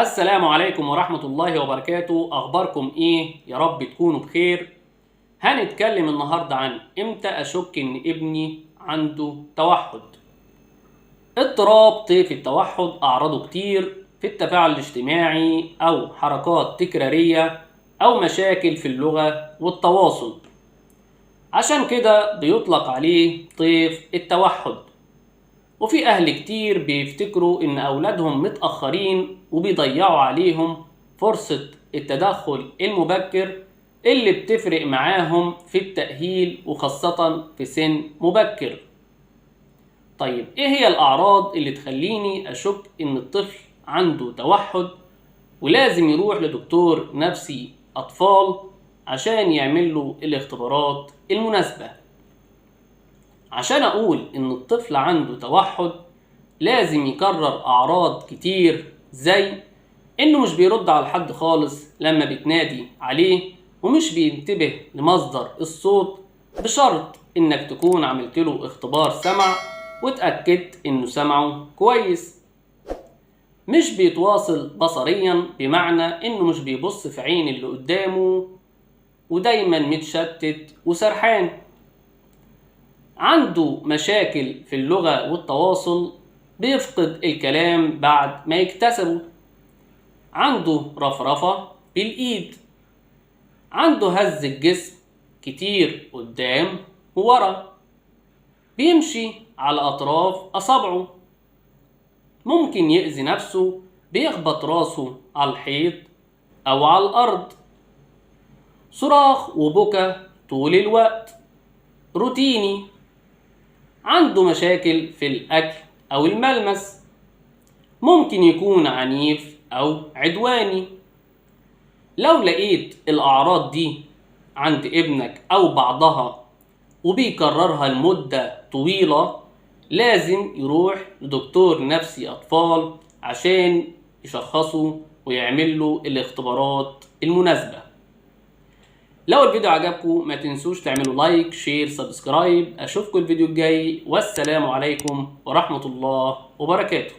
السلام عليكم ورحمة الله وبركاته. أخباركم إيه؟ يا رب تكونوا بخير. هنتكلم النهاردة عن إمتى أشك إن ابني عنده توحد. اضطراب طيف التوحد أعراضه كتير في التفاعل الاجتماعي أو حركات تكرارية أو مشاكل في اللغة والتواصل، عشان كده بيطلق عليه طيف التوحد. وفي أهل كتير بيفتكروا إن أولادهم متأخرين وبيضيعوا عليهم فرصة التدخل المبكر اللي بتفرق معاهم في التأهيل، وخاصة في سن مبكر. طيب إيه هي الأعراض اللي تخليني أشك إن الطفل عنده توحد ولازم يروح لدكتور نفسي أطفال عشان يعمل له الاختبارات المناسبة؟ عشان أقول إن الطفل عنده توحد لازم يكرر أعراض كتير، زي إنه مش بيرد على حد خالص لما بتنادي عليه، ومش بينتبه لمصدر الصوت، بشرط إنك تكون عملت له اختبار سمع وتأكدت إنه سمعه كويس. مش بيتواصل بصريا، بمعنى إنه مش بيبص في عين اللي قدامه ودايما متشتت وسرحان. عنده مشاكل في اللغة والتواصل، بيفقد الكلام بعد ما يكتسبه. عنده رفرفة بالإيد. عنده هز الجسم كتير قدام وورا. بيمشي على أطراف أصابعه. ممكن يأذي نفسه، بيخبط راسه على الحيط أو على الأرض. صراخ وبكى طول الوقت، روتيني. عنده مشاكل في الأكل أو الملمس. ممكن يكون عنيف أو عدواني. لو لقيت الأعراض دي عند ابنك أو بعضها وبيكررها لمدة طويلة، لازم يروح لدكتور نفسي أطفال عشان يشخصه ويعمل له الاختبارات المناسبة. لو الفيديو عجبكم ما تنسوش تعملوا like، share، subscribe. اشوفكم الفيديو الجاي، والسلام عليكم ورحمة الله وبركاته.